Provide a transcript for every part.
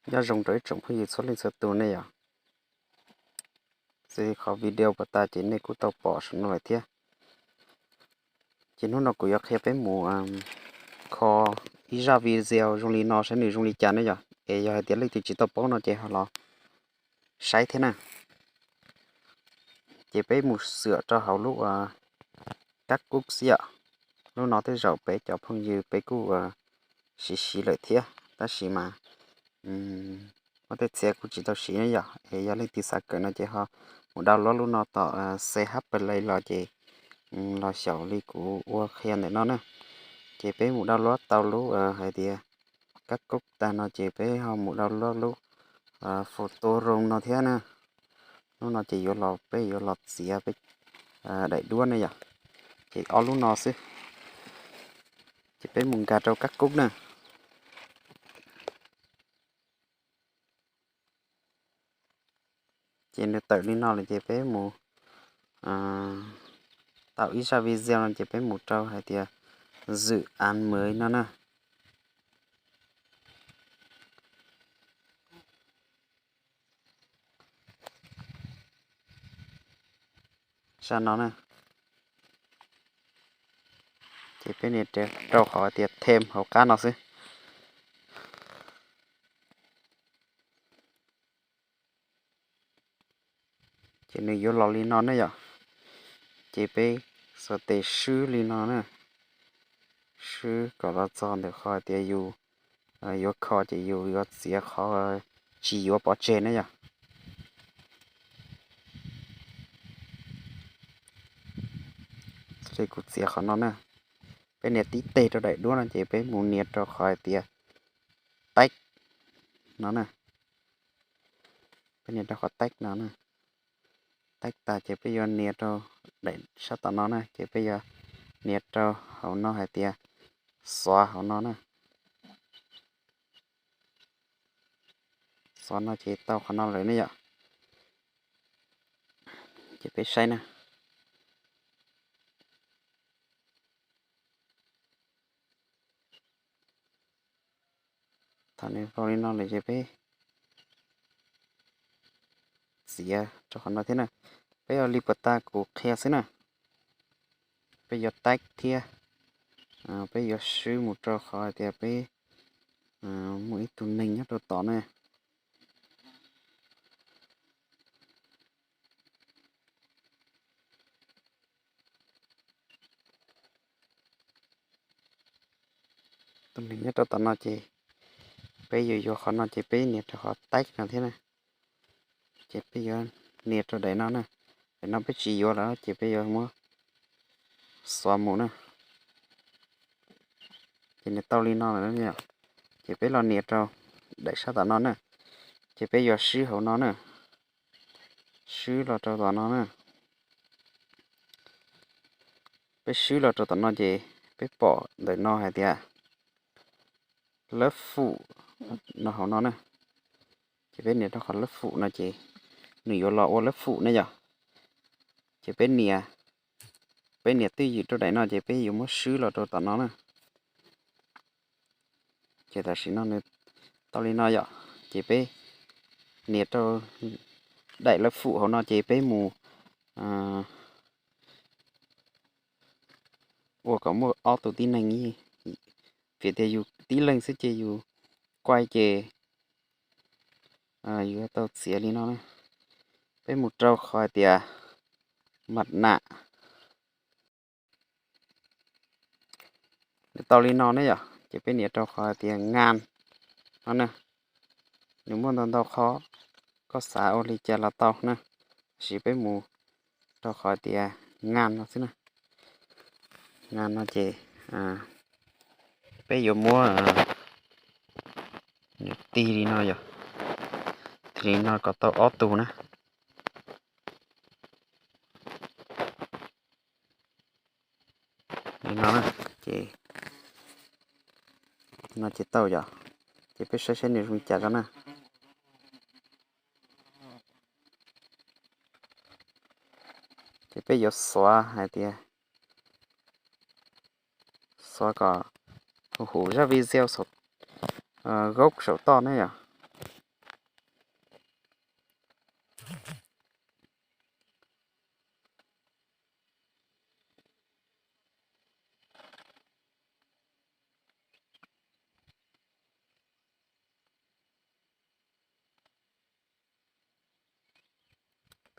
Nyob zoo rau ib tsoom phooj ywg txhua leej txhua tus nej yom. Xws li qhov video puag ta ces nej kuj tau pom saum no lawm thiab. Ces hnub no kuv yuav qhia peb mus kho ib zaj video zoo li no saib nws zoo li cas ne yom. Es yog hais tias leej twg tsis tau paub no ces ho los saib thiab na. Ces peb mus xyuas rau hauv lub kab kub xwb yom. Lub no tej zaum peb cov phooj ywg peb kuj siv siv lawm thiab tab sis mas muaj tej txhia kuj tsis tau siv ne yom. Es yog leej twg xav kawm no ces ho mus download lub no tom C H Play los ces los xyaum li kuv ua qhia ntawm no na. Ces peb mus download tau lub hais tias kab kub tag no ces peb ho mus download lub photo room no thiab na. Lub no ces yuav los, peb yuav los txiav peb daim duab ne yom. Ces ob lub no xwb. Ces peb mus nkag rau kab kub na. Ces nws tawm li no lawm ces peb mus tau ib zaj video no ces peb mus rau hais tias zwm av mawv no na. Zaj no na. Ces peb nias rau qhov tias thêm hauv qab no xwb. Ces nws yuav los li no ne yom. Ces peb xuas tes swb li no na. Swb kom los txog ntawm qhov hais tias yus yuav kho ces yus yuav txiav qhov tsis yuav pov tseg ne yom. Li kuv txiav qhov no na. Peb nias tib teg rau daim duab no ces peb mus nias rau qhov hais tias text no na. Peb nias rau qhov text no na. Text tas ces peb yuav nias rau daim sab tom no na ces peb yuav nias rau hauv no hais tias xóa hauv no na. Xóa no ces tau qhov no lawm ne yom. Ces peb saib na. Thaum nws vau li no lawm ces peb txiav rau qhov no thiab na. Peb ua li puag ta kuv qhia xwb na. Peb yuav text thiab peb yuav swb mus rau qhov hais tias peb muaj ib tug neeg nyob rau tom na. Tus neeg nyob rau tom no ces peb yuav yuav qhov no ces peb nias rau qhov text no thiab na. Ces peb yuav nias rau daim no na. Daim no peb tsis yuav lawm ces peb yuav muab xóa mus na. Ces nws tau li no lawm. Ces peb los nias rau daim sab tom no na. Ces peb yuav swb hauv no na. Swb los rau tom no na. Peb swb los rau tom no ces peb pom ntawm no hais tias lab fum no hauv no na. Ces peb nias rau qhov lab fum no ces nws yuav los ua lab fum ne yom. Ces peb nias, peb nias twj ywm rau daim no ces peb yuav muab swb los rau tom no na. Ces tam sim no nws tau li no yom. Ces peb nias rau daim lab fum hauv no ces peb mus ua kom muaj ob tug tib neeg, vim tias yus tib leeg xwb ces yus quaj ces yuav tau txiav li no na. Peb mus rau qhov hais tias maj nam. Nws tau li no ne yom, ces peb nias rau qhov hais tias ngan no na. Nws muaj ntau ntau qhov, koj xav ua li cas los tau na. Tab sis peb mus rau qhov hais tias ngan no xwb na. Ngan no ces peb yuav muab nws tig li no yom, tig li no kom tau ob tug na. Li no na, ces no ces tau yom. Ces peb saib saib nws zoo li cas ko na. Ces peb yuav xuav hais tias, xuav kom huv huv zaj video saum, gốc saum toj ne yom.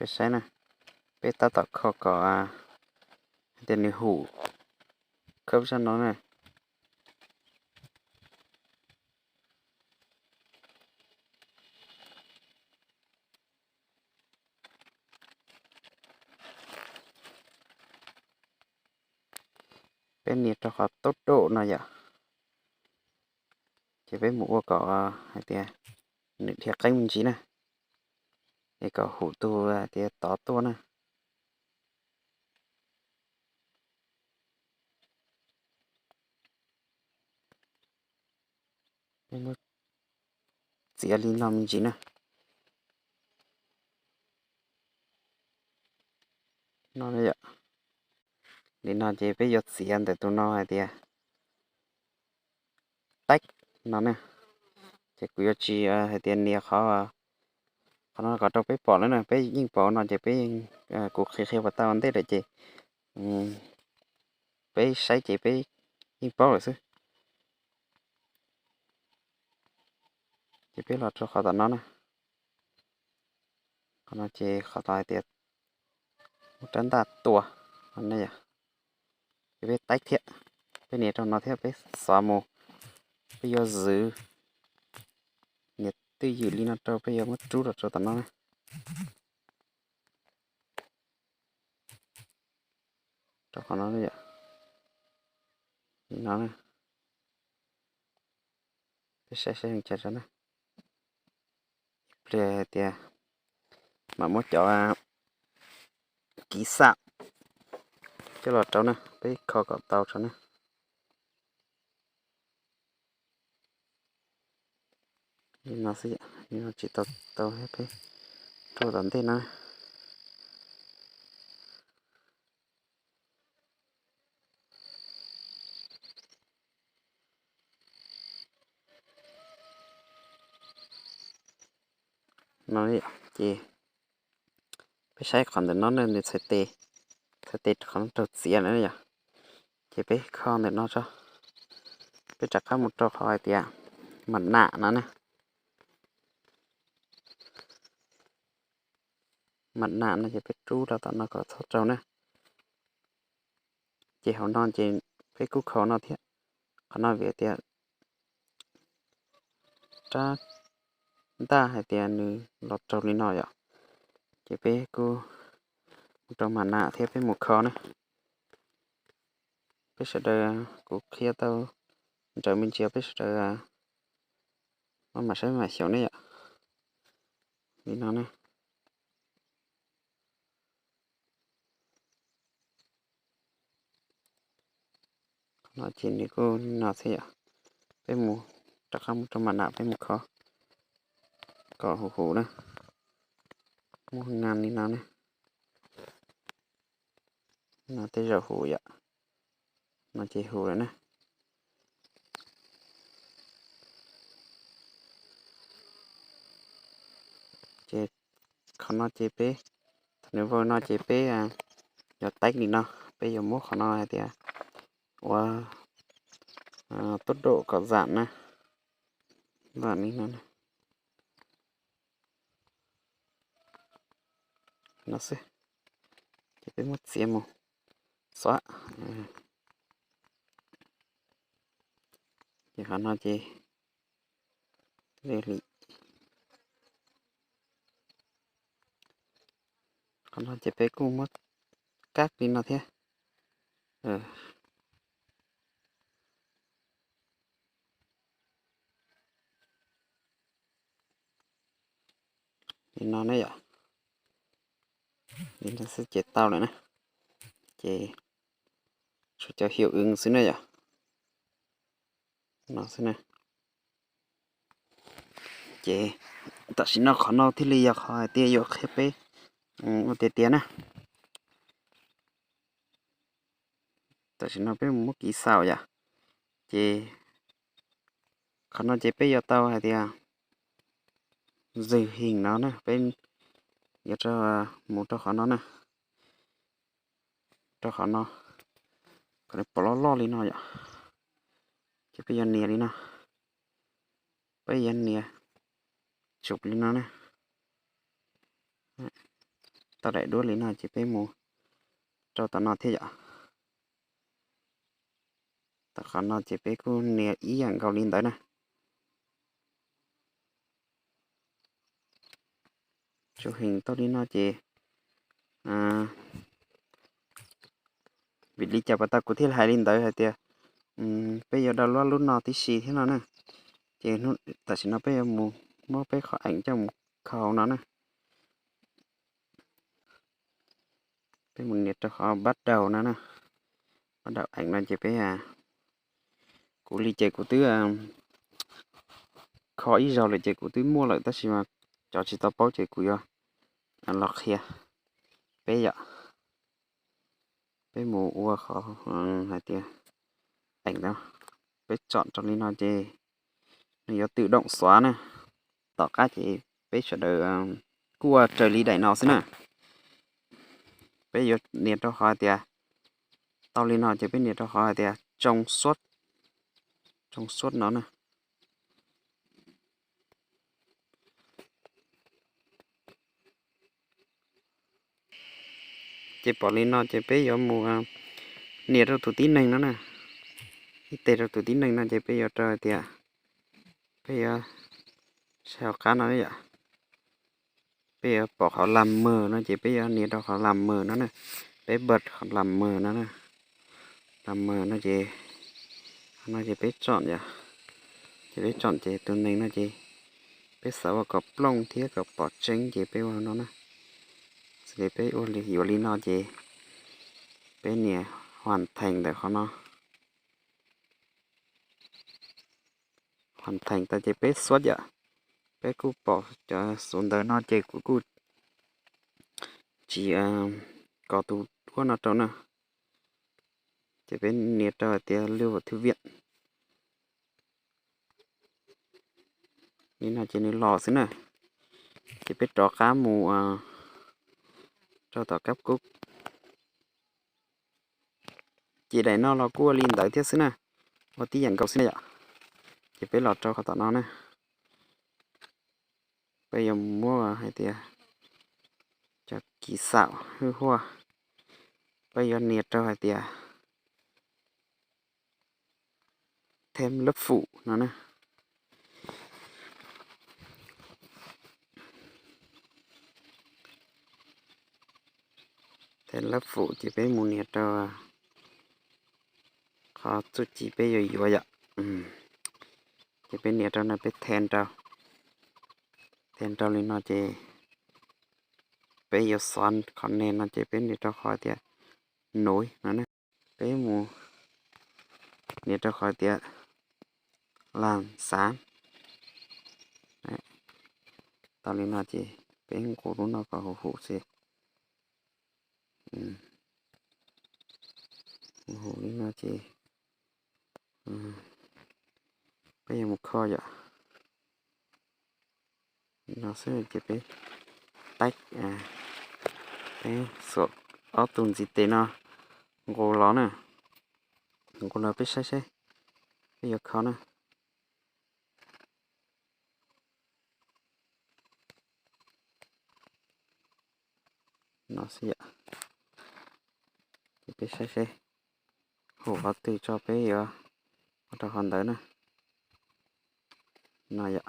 Peb saib na, peb tab tom kho kom hais tias nws hum khawb zaj no na. Peb nias rau qhov tub dum no yom, ces peb mus ua kom hais tias nws dhia qeeb me ntsis na, es kom hum tus hais tias tod tuaj na. Peb muab txiav li no me ntsis na. No, li no ces peb yuav txiav ntawm tus no hais tias taib no na. Ces kuv yuav tsis hais tias nias qhov, qhov no kom rau peb pom na, peb yeej pom no ces peb, kuv qhia qhia pas tau ntej lawm ces peb saib ces peb yeej paub lawm xwb. Ces peb los rau qhov tom no na. Qhov no ces qhov tod hais tias muaj rab ntaj tua no ne yom. Ces peb taib thiab, peb nias rau no thiab peb xov mus, peb yuav zwv, nias twj ywm li no rau, peb yuav muab rub los rau tom no na. Rau qhov no, li no, peb saib saib zoo cas rau na. Ib pliag hais tias mam muab cov kiv xam coj los rau na, peb kho kom tau rau na. Li no xwb, li no tsis tau tau, peb rau tom ntej na. No ces peb saib qhov ntawm no ne, nws txhais tes, txhais tes qhov no raug txiav lawm yom. Ces peb kho ntawm no tso, peb rov qab mus rau qhov hais tias mam nam no ne. Mam nam no ces peb rub rau tom no kom txhob raug na. Ces hauv no ces peb kuj kho no thiab. Qhov no vim tias rab ntaj hais tias nws los raug li no yom, ces peb kuj mus rau mam nam thiab peb mus kho na. Peb sawv daws, kuv qhia tau nrawm me ntsis, peb sawv daws maj mam saib mam xyaum ne yom. Li no na. Qhov no ces nws kuj li no xwb yom. Peb mus, rov qab mus rau mam nam peb mus kho kom huv huv na. Muaj nas li no ne. No tej zaum huv yom. No ces huv lawm na. Ces qhov no ces peb, thaum nws vau no ces peb yuav taib li no, peb yuav muab qhov no hais tias ua tub dum kom zam na, zam li no. No xwb, ces peb muab txiav mus xwb. Ces qhov no ces li, qhov no ces peb kuj muab kab li no thiab. Li no ne yom. Li no xwb ces tau lawm na. Ces tshuav cov hiav wv xwb na yom. No xwb na. Ces tam sim no qhov no thiaj li yog qhov hais tias yuav qhia peb ua tiag tiag na. Tam sim no peb mus muab kiv xaus yom. Ces qhov no ces peb yuav tau hais tias zwg his no na, peb yuav mus rau qhov no na, rau qhov no, qhov no pom loj loj li no yom. Ces peb yuav nias li no, peb yuav nias tsum li no na. tau daim duab li no ces peb mus rau tom no thiab yom. Tom qhov no ces peb kuj nias ib yam nkaus li ntawd na. Tsuas heev tau li no ces, vim li cas pas tas kuv thiaj hais li ntawd hais tias peb yuav download lub no tib si thiab no na. Ces tam sim no peb yuav mus muab peb qhov eem coj mus kho hauv no na. Peb mus nias rau qhov bắt đầu no na. Bắt đầu eem no ces peb, kuv li ces kuv twb kho ib zaug lawm ces kuv twb muaj lawm tab sis mas cov tsis tau paub ces kuv yuav los qhia peb yom. Peb mus ua qhov hais tias eem no, peb chọn rau li no ces nws yuav tự động xóa na. Tom qab ces peb sawv daws kuj ua raws li daim no xwb na. Peb yuav nias rau qhov hais tias tau li no ces peb nias rau qhov hais tias trong xuất, trong xuất no na. Ces pom li no ces peb yuav mus nias rau tus tib neeg no na. Ib tes rau tus tib neeg no ces peb yuav rau hais tias, peb yuav saib hauv qab no yom. Peb yuav pom qhov làm mờ no ces peb yuav nias rau qhov làm mờ no na. Peb bật qhov làm mờ no na. Làm mờ no ces, no ces peb chọn yom. Ces peb chọn ces tus neeg no ces peb xav ua kom plooj thiab kom pom tseeb ces peb ua no na. Xws li peb ua li, yuav li no ces peb nias hoàn thành ntawm qhov no. Hoàn thành tas ces peb xuất yom. Peb kuj pom cov số ntawv no ces kuv kuj tsis kos tus duab no rau na. Ces peb nias rau hais tias lưu vào thư viện. Li no ces nws los xwb na. Ces peb rov qab mus rau tom cáp cúp. Ces daim no los kuj ua li ntawd thiab xwb na, ua tib yam nkaus xwb na yom. Ces peb los rau qhov tom no na, peb yuav muab hais tias cov ký xảo hwj huaj, peb yuav nias rau hais tias thêm lớp phủ no na. Thêm lớp phủ ces peb mus nias rau qhov txuj ci peb yuav yuav yom. Ces peb nias rau no peb thêm rau, thêm rau li no ces peb yuav xóa qhov neg no ces peb nias rau qhov tias nối no na. Peb mus nias rau qhov tias làm sáng. Tau li no ces peb nqus lub no kom huv huv xwb. Huv huv li no ces peb yuav mus kho yom. No xwb ces peb tib, peb xuas ob tug ntxiv tes no nqus los na, nqus los peb saib saib peb yuav kho na. No xwb yom. Ces peb saib seb hu qhov twg tso peb yuav ua rau qhov ntawd na. No yom.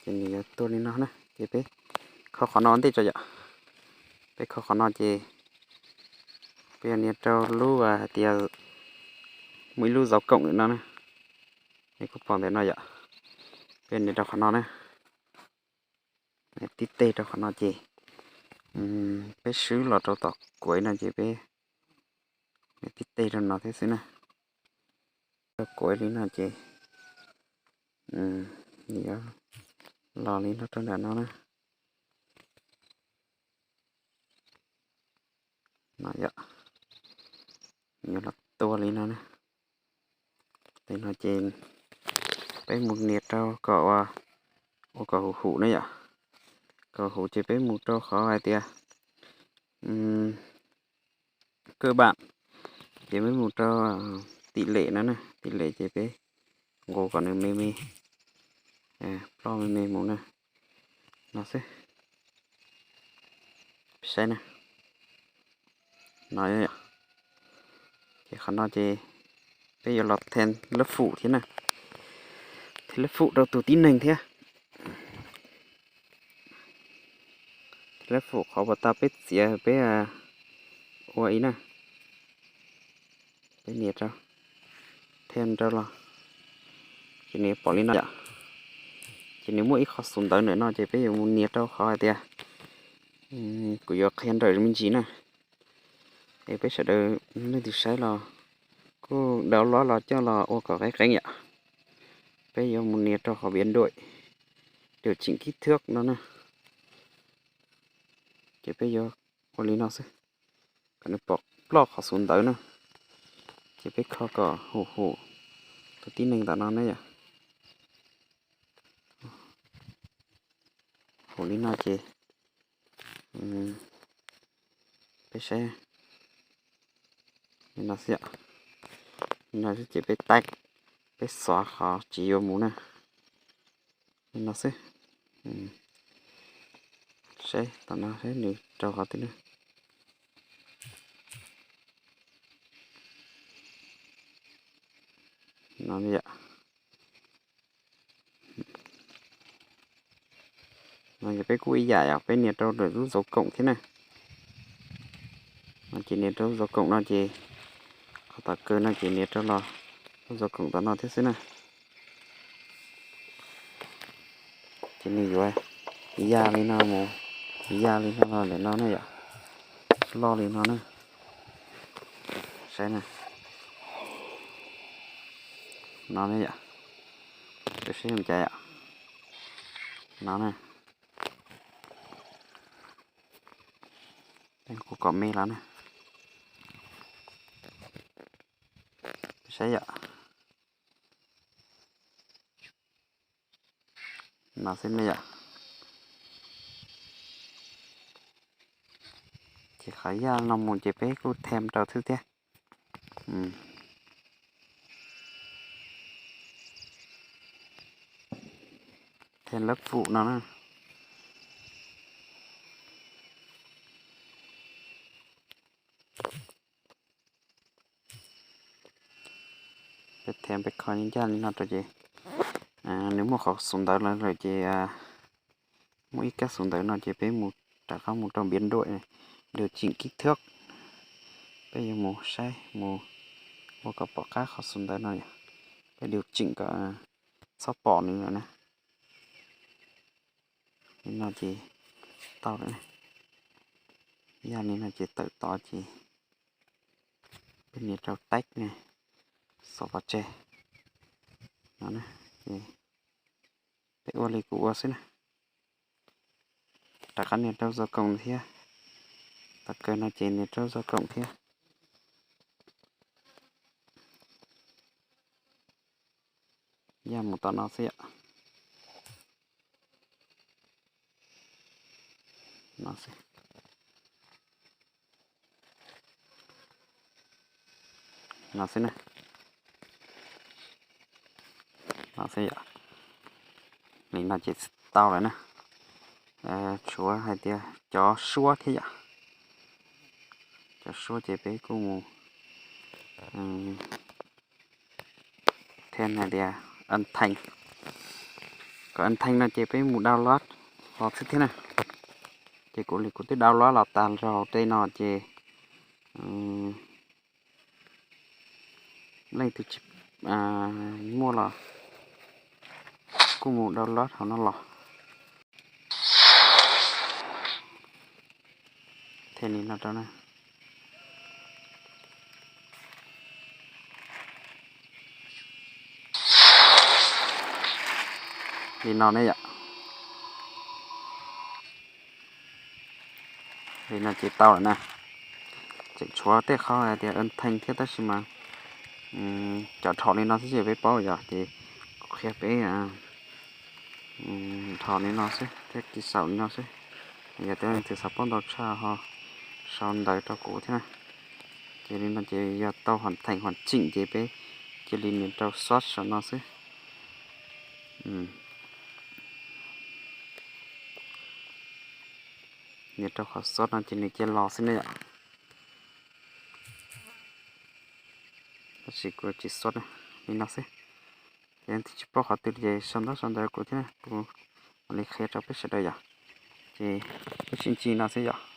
Ces nws yuav tuaj li no na, ces peb kho qhov no ua ntej tso yom. Peb kho qhov no ces peb yuav nias rau lub hais tias muaj ib lub dấu cộng no na, nej kuj pom ntawm no yom. Peb nias rau qhov no na, tib teg rau qhov no ces peb swb los rau tom kuv no ces peb nias tib teg rau no thiab xwb na. Rau kuv li no ces nws yuav los li no rau nram no na. No yom, nws yuav los tua li no na. Tej no ces peb mus nias rau kom ua, ua kom huv huv na yom. Kaum huv ces peb mus rau qhov hais tias kawg bam, ces peb mus rau tis lem no na, tis lem ces peb nqus kom nws me me, ploj me me mus na, no xwb. Saib na, no, ces qhov no ces peb yuav los then lab fum thiab na, then lab fum rau tus tib neeg thiab. Then lab fum qhov uas tau peb txiav peb ua ib na, peb nias rau, then rau los, ces nws pom li no yom. Ces nws muaj ib qho xus ntawv ntawm no ces peb yuav mus nias rau qhov hais tias, kuv yuav qhia nrawm me ntsis na, es peb sawv daws leej twg saib los kuj download los coj los ua kom qeeb qeeb yom. Peb yuav mus nias rau qhov viav nruam, điều chỉnh kích thước no na, ces peb yuav ua li no xwb, kom nws pom ploj qhov xus ntawv na, ces peb kho kom hum hum tus tib neeg ntawm no ne yom. Hum li no ces peb saib, li no xwb, li no xwb ces peb taib, peb xov qhov tsis yuav mus na, li no xwb. Saib tom no saib nws rau qhov twg na. No yom, no yog peb kuj ib yam yom, peb nias rau lub dấu cộng thiab na. No ces nias rau lub dấu cộng no ces qhov tom kawg no ces nias rau los lub dấu cộng tom no thiab xwb na. Ces nws yuav ya li no mus, ya li no los ntawm no ne yom, loj li no na. Saib na, no ne yom, saib zoo cas yom, no na. Kuv kom me los na, saib yom. No xwb ne yom. Ces qhov yaj no mus ces peb kuj them rau xwb thiab. Them lab fum no na. Peb them peb kho ncaj li no rau ces nws muaj qhov xus ntawv lawm ces muaj ib kab xus ntawv no ces peb mus rov qab mus rau viav nruam, điều chỉnh kích thước. Peb yuav mus saib mus ua kom pom qab qhov xus ntawv no yom. Peb điều chỉnh kom txhob pom nws lawm na. Li no ces tau lawm. Yaj li no ces tawm tod ces peb nias rau teeb ne, xov pov tseg no. Peb ua li kuv ua xwb na. Rov qab nias rau dấu cộng thiab. Tom kawg no ces nias rau dấu cộng thiab. Yaj mus tom no xwb yom. No xwb na. No xwb yom. Li no ces tau lawm na. Tshuav hais tias cov suab thiab yom. Cov suab ces peb kuj mus them hais tias âm thanh. Kom âm thanh no ces peb mus download los xwb thiab na. Ces kuv li kuv twb download los tag rau hauv tej no ces leej twg tsis muaj los kuj mus download hauv no los. Them li no rau na. Li no ne yom. Li no ces tau lawm na. Tseem tshuav tej qhov hais tias âm thanh thiab tab sis mas cov dhos li no xwb ces peb paub yom, ces kuv qhia peb dhos li no xwb thiab kis xaum li no xwb. Yog tias leej twg xav paub ntau tshaj ho sau ntawv rau kuv thiab na. Ces li no ces yog tau hom theem hom tsim ces peb cia li nias rau search saum no xwb. Nias rau qhov search no ces nws cia los xwb ne yom. Tab sis kuv tsis search li no xwb. Ces leej twg tsis paub qhov twg ces sau ntawv sau ntawv kuv thiab kuv mam li qhia rau peb sawv daws yom. Ces peb sib ntsib no xwb yom.